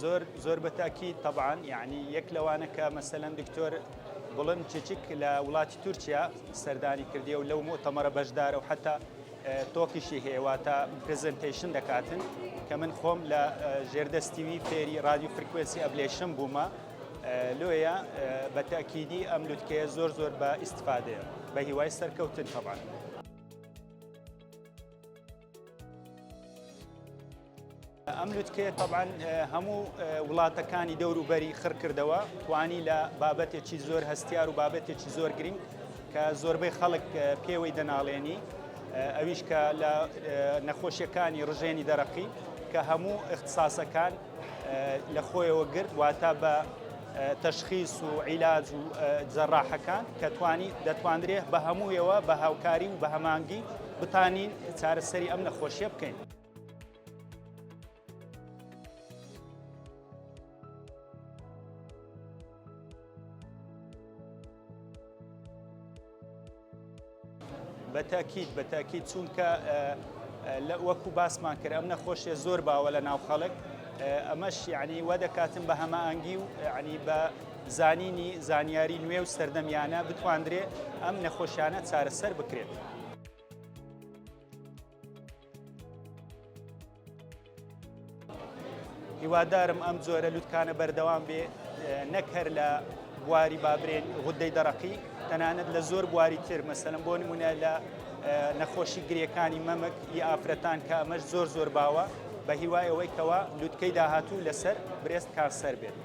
زۆر زۆر بە تاکید تەبعەن یعنی یەک لەوانە کە مەسەلەن دکتۆر بڵند چیچک لە وڵاتی تورکیا سەردانی کردیە و لەو موتەمەرە بەشدارە و حتا talk یشی هەیە واتە presentation دەکاتن کە من خۆم لە ژێردەستیوی فێری radiofrequency ablation بوومە لۆیە بە تاکیدی ئەم لوتکەیە زۆر زۆر بە ئیسفادەیە بە هیوای سەرکەوتن تەبعەن. ئەم لوتکەیە تەبعەن هەموو وڵاتەکانی دەوروبەری خڕ کردەوە، توانی لە بابەتێکی زۆر هەستیار و بابەتێکی زۆر گرنگ کە زۆربەی خەڵک پێوەی دەناڵێنی ئەویش کە لە نەخۆشیەکانی ڕژێنی دەرەقی کە هەموو اختصاسەکان لە خۆیەوە گرت واتە بە تەشخیص و عیلاج و جەراحەکان کە توانی دەتواندرێت بە هەموویەوە بە هاوکاری و بە هەمانگی بتانین چارەسەری ئەم نەخۆشیە بکەین. بە تاکید بە تاکید چونکە وەکو باسمان کرد ئەم نەخۆشیە زۆر باوە لە ناو خەڵک ئەمەش یعنی وا دەکاتن بە هەماهەنگی و یعنی بە زانینی زانیاری نوێ و سەردەمیانە بتواندرێ ئەم نەخۆشیانە چارەسەر بکرێت. هیوادارم ئەم جۆرە لوتکانە بەردەوام بێ نەک هەر لە بواری بابرێن غودەی دەڕەقی تەنانەت لە زۆر بواری تر مەسەلەن بۆ نمونە لە نەخۆشی گرێکانی مەمک ی ئافرەتان کە ئەمەش زۆر زۆر باوە بە هیوای ئەوەی کەوا لوتکەی داهاتوو لەسەر breast cancer بێت.